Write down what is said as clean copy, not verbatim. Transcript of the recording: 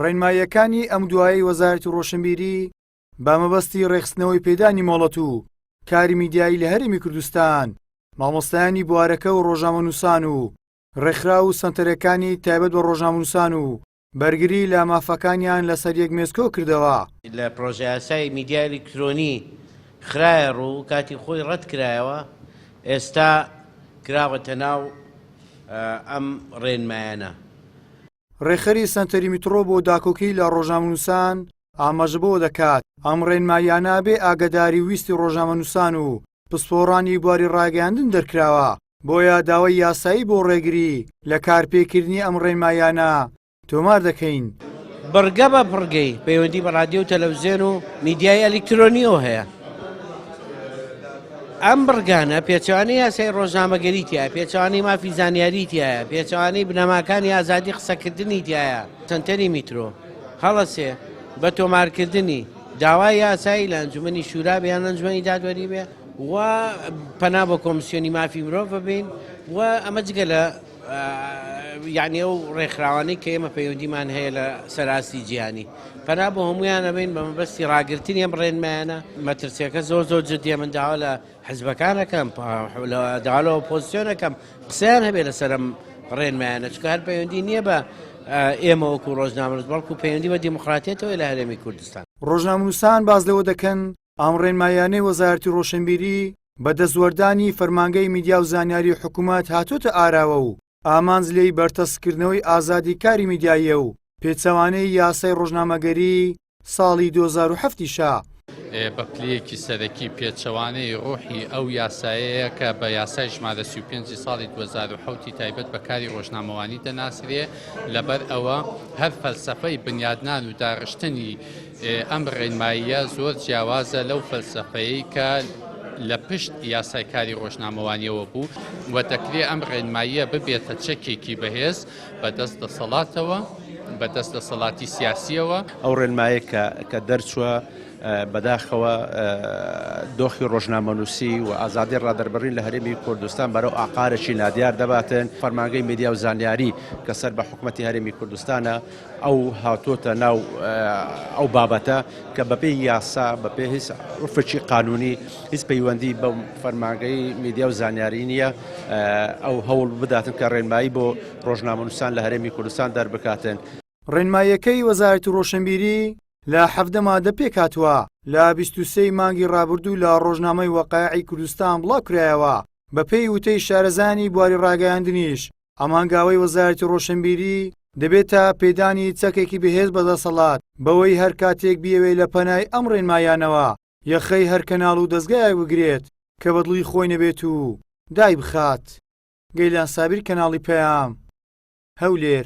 ڕێنماییەکانی ئەم دوایەی وەزارەتی ڕۆشنبیری بە مەبەستی ڕێکخستنەوەی پێدانی مۆڵەت و کاری میدیایی لە هەرێمی کوردستان، مامۆستایانی بوارەکە و ڕۆژنامەنووسان و ڕێکخراو و سەنتەرەکانی تایبەت بە ڕۆژنامەنووسان و بەرگری لە مافەکانیان لەسەر یەک مێز کۆکردەوە. لە پرۆژەیاسای میدیای ئەلیکترۆنی خرایە ڕوو، کاتی خۆی ڕەتکرایەوە، ئێستا کراوەتە ناو ئەم ڕێنمایانە. ڕێکخەری سەنتەری میتڕۆ بۆ داکۆکی لە ڕۆژنامەنووسان ئاماژە بەوە دەکات، ئەم ڕێنماییانە بێ ئاگەداری و ویستی ڕۆژنامەنووسان و پسپۆڕانی بواری ڕاگەیاندن دەرکراوە، بۆیە داوای یاسایی بۆ ڕێگری لە کارپێکردنی ئەم ڕێنماییانە تۆمار دەکەین. بڕگە بە بڕگەی پەیوەندی بە ڕادیۆ و تەلەڤزیۆن و میدیای ئەلیکترۆنیەوە هەیە. ئەم بڕگانە پێچەوانەی یاسای ڕۆژنامەگەری تیایە، پێچەوانەی مافی زانیاری تیایە، پێچەوانەی بنەماکانی ئازادی قسەکردنی تیایە. سەنتەری میترۆ هەڵەسێ بە تۆمارکردنی داوای یاسایی لە ئەنجومەنی شورا بێ یان ئەنجومەنی دادوەری بێ و پەنا بۆ کۆمسیۆنی مافی مرۆڤ ببین و ئەمە جگە لە یعنی ئەو ڕێکخراوانەی کە ئێمە پەیوەندیمان هەیە لە سەراستی جیهانی پەنا بۆ هەمویان ئەبین بە مەبەستی ڕاگرتنی ئەم ڕێنمایانە مەترسیەکە زۆر زۆر جدیە من داوا لە حزبەکانەکەم داوا لە ئۆپۆزیسیۆنەکەم قسەیان هەبێ لەسەر ئەم ڕێنمایانە چونکە هەر پەیوەندی نییە بە ئێمە وەکو ڕۆژنامەنووس بەڵکو پەیوەندی بە دیموکراتیەتەوە لە هەرێمی کوردستان. ڕۆژنامەنووسان باس لەوە دەکەن ئەم ڕێنماییانەی وەزارەتی ڕۆشنبیری بە دەستوەردانی فەرمانگەی میدیا و زانیاری حکومەت هاتۆتە ئاراوە و ئامانج لێی بەرتەسککردنەوەی ئازادی کاری میدیاییە و پێچەوانەی یاسای ڕۆژنامەگەری ساڵی 2007 یشە. بە پلەیەکی سەرەکی پێچەوانەی ڕۆحی ئەو یاسایەیە کە بە یاسای ژمارە 35 ی ساڵی 2007 ی تایبەت بە کاری ڕۆژنامەوانی دەناسرێ، لەبەر ئەوە هەر فەلسەفەی بنیادنان و داڕشتنی ئەم ڕێنماییە زۆر جیاوازە لەو فەلسەفەیەی کە لە پشت یاسای کاری ڕۆژنامەوانیەوە بوو و دەکرێ ئەم ڕێنماییە ببێتە چەکێکی بەهێز بە دەست دەسەڵاتەوە، بە دەست دەسەڵاتی سیاسیەوە. ئەو ڕێنمایە کە کە دەرچووە بەداخەوە دۆخی ڕۆژنامەنووسی و ئازادی ڕادەربڕین لە هەرێمی کوردستان بەرەو ئاقارێکی نادیار دەباتن. فەرمانگەی میدیا و زانیاری کە سەر بە حکومەتی هەرێمی کوردستانە ئەو هاتۆتە ناو ئەو بابەتە کە بەپێی یاسا بەپێ هیچ عورفێکی قانونی هیچ پەیوەندی بە فەرمانگەی میدیا و زانیاری نییە ئەو هەوڵ بداتن کە ڕێنمایی بۆ ڕۆژنامەنووسان لە هەرێمی کوردستان دەربکاتن. ڕێنماییەکەی وەزارەتی ڕۆشنبیری لە 17 مادە پێکهاتووە، لە 23 ی مانگی ڕابردوو لە ڕۆژنامەی وەقایعی کوردستان بڵاوکرایەوە، بەپێی وتەی شارەزایانی بواری ڕاگەیاندنیش ئەم هەنگاوەی وەزارەتی ڕۆشنبیری دەبێتە پێدانی چەکێکی بەهێز بە دەسەڵات بەوەی هەر کاتێک بیەوێت لە پەنای ئەم ڕێنماییانەوە یەخەی هەر کەناڵ و دەزگایەک بگرێت کە بەدڵی خۆی نەبێت و دایبخات. گەیلان سابیر کەناڵی پەیام، هەولێر.